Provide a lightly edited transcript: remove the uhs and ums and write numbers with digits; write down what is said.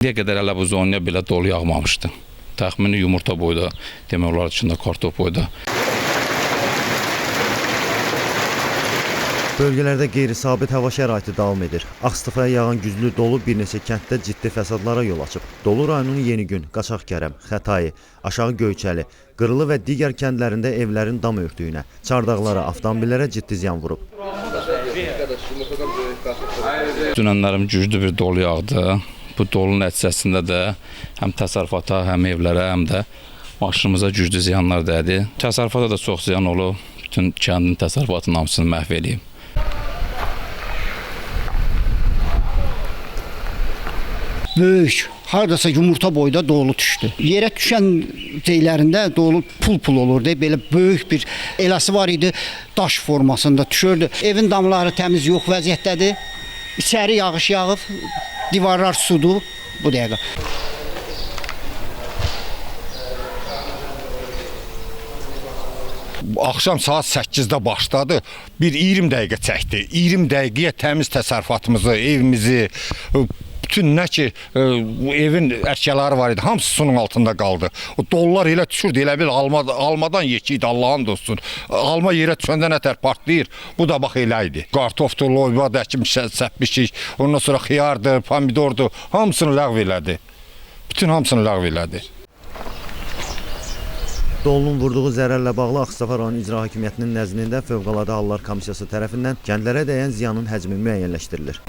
İndiyə qədər hələ bu zonaya belə dolu yağmamışdı. Təxmini yumurta boyda, demək olar içində kartof boyda. Bölgələrdə qeyri-sabit hava şəraiti davam edir. Ağstafaya yağan güclü dolu bir neçə kənddə ciddi fəsadlara yol açıb. Dolu rayonunun Yenigün, Qaçaqkərəm, Xətai, Aşağı Göyçəli, Qırılı və digər kəndlərində evlərin dam örtüyünə, çardaqlara, avtomobillərə ciddi ziyan vurub. Dünənlərim güclü bir dolu yağdı. Bu dolu nəticəsində də həm təsərrüfata, həm evlərə, həm də maşınımıza güclü ziyanlar dəydi. Təsərrüfata da çox ziyan olub. Bütün kəndin təsərrüfatının hamısını məhv eləyib. Böyük, hardasa yumurta boyda dolu düşdü. Yerə düşən şeylərində dolu pul-pul olurdu. Belə böyük bir eləsi var idi, daş formasında düşürdü. Evin damları təmiz yox vəziyyətdədir. İçəri yağış yağıb, divarlar sudur bu dəqiqə. Axşam saat 8-də başladı. Bir 20 dəqiqə çəkdi. 20 dəqiqəyə təmiz təsərrüfatımızı, evimizi, bütün nə ki evin əşyaları var idi, hamısı suyun altında qaldı. O dollar elə düşürdü, elə bil almadan yeki idi, Allahın dostsun. Alma yerə düşəndə nətər partlayır. Bu da bax elə idi. Kartofdur, loyba da əkmiş, səpmişik. Ondan sonra xiyardır, pomidordur, hamısını ləğv elədi. Bütün hamısını ləğv elədi. Dolunun vurduğu zərərlə bağlı Ağstafa rayon İcra Hakimiyyətinin nəzdində Fövqəladə Hallar Komissiyası tərəfindən kəndlərə dəyən ziyanın həcmi müəyyənləşdirilir.